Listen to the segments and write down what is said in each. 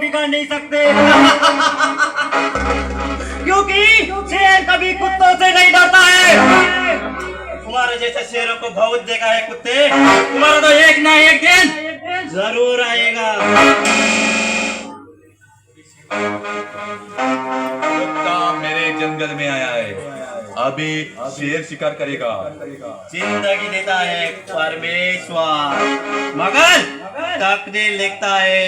बिगाड़ नहीं सकते। क्योंकि शेर कभी कुत्तों से नहीं डरता है। तुम्हारे जैसे शेरों को बहुत देखा है कुत्ते। तुम्हारा तो एक ना एक दिन जरूर आएगा। कुत्ता मेरे जंगल में आया है, अभी शेर शिकार करेगा। जिंदगी देता है परमेश्वर, मगर तकदीर लिखता है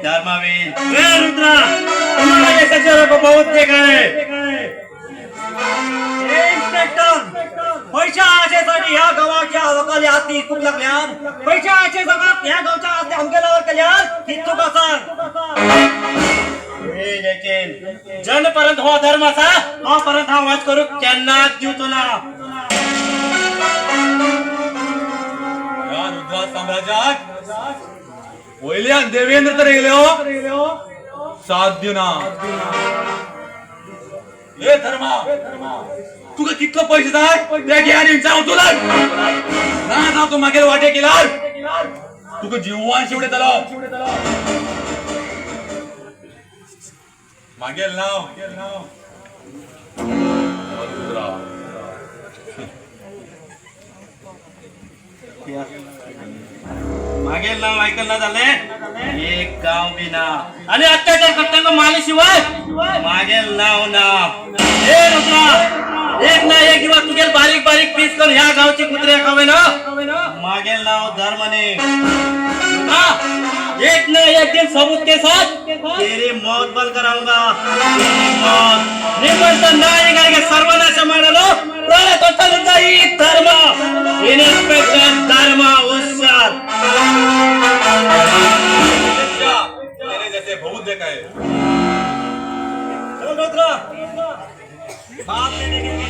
धर्मवीर। ए रुद्रा, तुम्हारा जैसे शेरों को बहुत देखा है। ए इन्स्पेक्टर, पैशा आशेसाठी ह्या गावाच्या लोकांनी हाती चूक लागल्यान। पैशा आशे जगात ह्या गावच्या हाती हमकेलावर केल्यान ही चूक असा। हे जयचंद, जनपर्यंत हो धर्म असा तोपर्यंत हा वाच करू केन्नाच दिवचो ना। या रुद्रा साम्राज्यात वयल्यान देवेंद्र तर येयले हो, साथ दिना। ए धर्मा, तुका कितलो पैसे जाय ते घे आनी जाव तुला ना जाव तूं मागीर वाटे केल्यार तुका जिवान शिवडे तलो। मागेल नाव रुद्रा। मागेल नाव ऐकलं ना झाले, एक गाव बी ना आणि अत्याचार करताना मालेशिवाय मागेल नाव ना। हे रुद्रा, एक ना एक दिवस तुझे बारीक बारीक पीस करून ह्या गावचे कुत्रे खावे ना। मागेल नाव धर्मने। रुद्रा, एक ना एक दिन सबूत के साथ तेरी मौत बल कराऊंगा, तेरी मौत। ನಿಮ್ಮಂತ ನಾಯಿಗಳಿಗೆ ಸರ್ವನಾಶ ಮಾಡಲು ಪ್ರಾಣ ತೊಟ್ಟಲಿದ್ದ ಈ ಧರ್ಮ। ಇನ್ಸ್ಪೆಕ್ಟರ್ ಧರ್ಮ ಹುಷಾರ್। अच्छा, तेरे जैसे बहुत देखा है। चलो रुद्रा, बाद में देखेंगे।